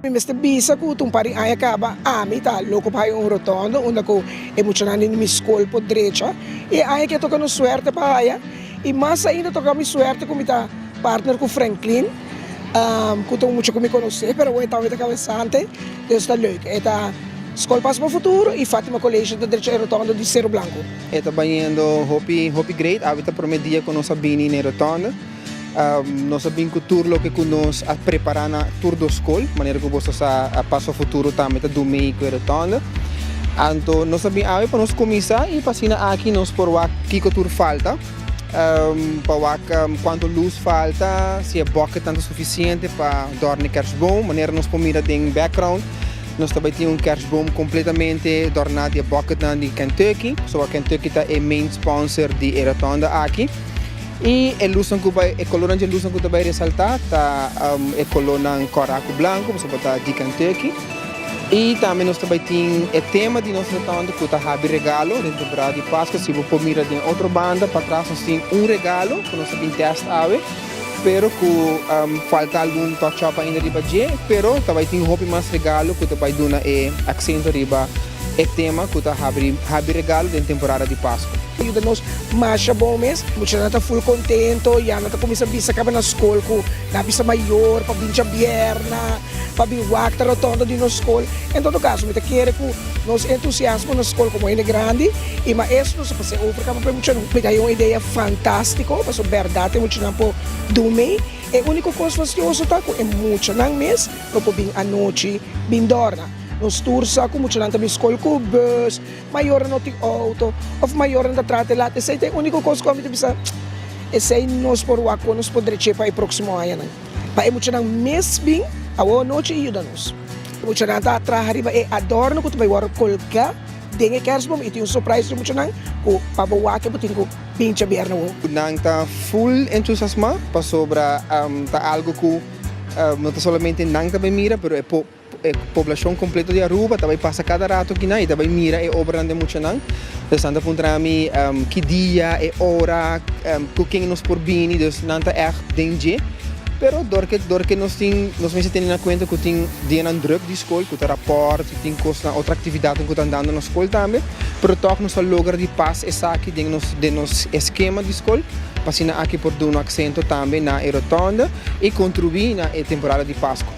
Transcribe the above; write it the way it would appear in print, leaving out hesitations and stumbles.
Mi mester bisa ku ta un par di aña kaba ami ta loko pa haya un rotonde unda ku e muchanan di mi skol por drecha i e aña aki a toka nos suerte pa haya i mas ainda toka mi suerte ku mi ta partner ku Franklin ku ta un mucha ku mi konosé pero awor e tambe ta kabesante dus ta leuk e ta Skol Paso pa Futuro i Fatima College ta drecha e rotonde di Sero Blanco. E ta bayendo hopi hopi great awe ta prome dia ku nos a bini na e rotonde. Nos a bin ku tur loke ku nos a prepará na tur dos skol, manera ku boso sa Paso Futuro tambe ta dumei ku e rotonde. Anto nos a bin awe pa nos kuminsá i pa asina aki nos por wak kiko tur falta, pa wak kuantu lus falta, si e bòketnan ta sufisiente pa dòrna e kèrsboom, manera nos por mira den background nos ta bai tin un kèrsboom kompletamente dòrná di e bòketnan di Kentucky, pasobra Kentucky ta e main sponsor di e rotonde aki. I e lusnan ku bai, e kolornan dje lusnan ku ta bai resaltá ta e kolornan kòrá ku blanku, pasobra ta di Kentucky. I tambe nos ta bai tin e tema di nos rotonde ku ta habri regalo den temporada di Paskua. Si bo por mira den otro banda patras nos tin un regalo ku nos ta bin tèst awe, pero ku falta algun touch up ainda riba dje, pero ta bai tin hopi mas regalo ku ta bai duna e aksento riba e tema ku ta habri habri regalo den temporada di Paskua. Yuda nos masha bon mes. Muchanan ta full contento, ya nan ta cuminsa bisa caba na scol cu nan a bisa mayor pa bin djabièrna, pa bin wak ta rotonda di nos scol. En todo caso mi ta kere cu nos entusiasmo na scol como hende grandi y maestro nos a pasa over caba pa e muchanan. Mi ta haya un idea fantastico pasobra berdad e muchanan por dumi. E unico cos fastioso ta cu e muchanan mes no por bin anochi bin dorna. Nos tur sa cu muchanan ta bin scol cu bus. Mayornan no tin auto of mayornan ta trata e lat. Esei ta e úniko kos ku ami ta bisa, esei nos por wak kon nos por dreché pa e próksimo añanan. Pa e muchanan mes bin awo anochi i yuda nos. E muchanan ta traha riba e adòrno ku ta bai wòrdu kolgá den e kèrsboom i tin un surprise di muchanan ku pa bo wak e bo tin ku pincha bièrnè awo. Nan ta full entusiasmá pasobra ta algu ku no ta solamente nan ta bai mira pero e E poblashon kompleto di Aruba ta bai pasa kada rato kinan i ta bai mira e obranan den muchanan. Dus nan ta puntra mi ki dia, e ora, ku ken nos por bini, dus nan ta ègt den dje. Pero dor ke dor ke nos tin nos mester tene na kuenta ku tin dianan drùk di skol, ku ta rapòrt, ku tin kosnan otro aktividatnan ku ta andando na skol tambe. Pero tòg nos ta logra di pas esaki den nos den nos eskema di skol pa asina aki por duna aksento tambe na e rotònde i kontribuí na e temporada di Pasko.